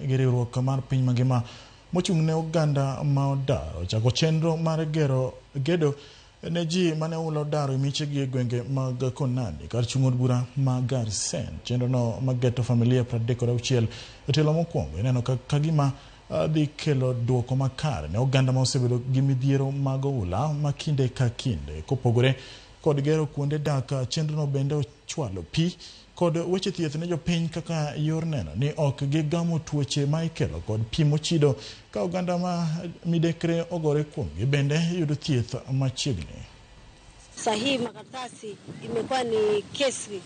gi riwruok mar piny mangima mochung' ne oganda ma odar ochako chenro mar gero gedo ne ji mane oula odaro e miechegi e gwenge mag Konani kar chung' od bura ma Garsen. Chenro no mageto familia 36 e tielo mokwongo ineno ka gima dhi kelo duoko makare ne oganda ma osebedo gi midhiero mag oula ma kinde ka kinde. Kopogore kod gero kuonde dak, chenro no bende ochwalo pi kod weche thieth ne jopiny kaka yor neno ni ok gigamo tuoche ma ikelo kod pi mochido ka oganda ma midekre ogore kuomgi bende yudo thieth machiegni. Sahihi makaratasi imekuwa ni kesi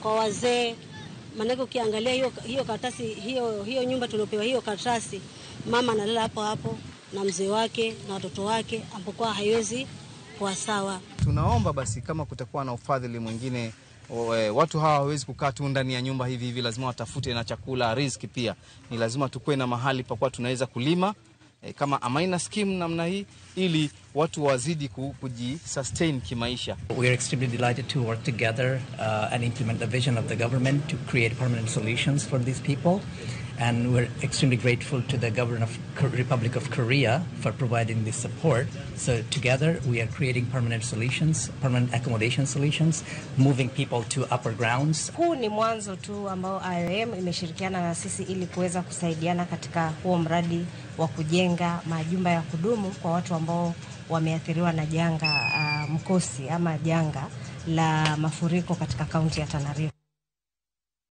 kwa wazee, maanake ukiangalia hiyo karatasi hiyo nyumba tuliopewa hiyo karatasi, mama analala hapo hapo na mzee wake na watoto wake, ampokuwa haiwezi kuwa sawa. Tunaomba basi kama kutakuwa na ufadhili mwingine, watu hawa hawawezi kukaa tu ndani ya nyumba hivi hivi, lazima watafute na chakula, riziki pia. Ni lazima tukue na mahali pa kuwa tunaweza kulima kama Amaina scheme namna hii, ili watu wazidi kujisustain kimaisha. We are extremely delighted to work together and implement the vision of the government to create permanent solutions for these people. And we're extremely grateful to the government of Republic of Korea for providing this support. So together we are creating permanent solutions, permanent accommodation solutions, moving people to upper grounds. Huu ni mwanzo tu ambao IOM imeshirikiana na sisi ili kuweza kusaidiana katika huo mradi wa kujenga majumba ya kudumu kwa watu ambao wameathiriwa na janga mkosi ama janga la mafuriko katika kaunti ya Tana River.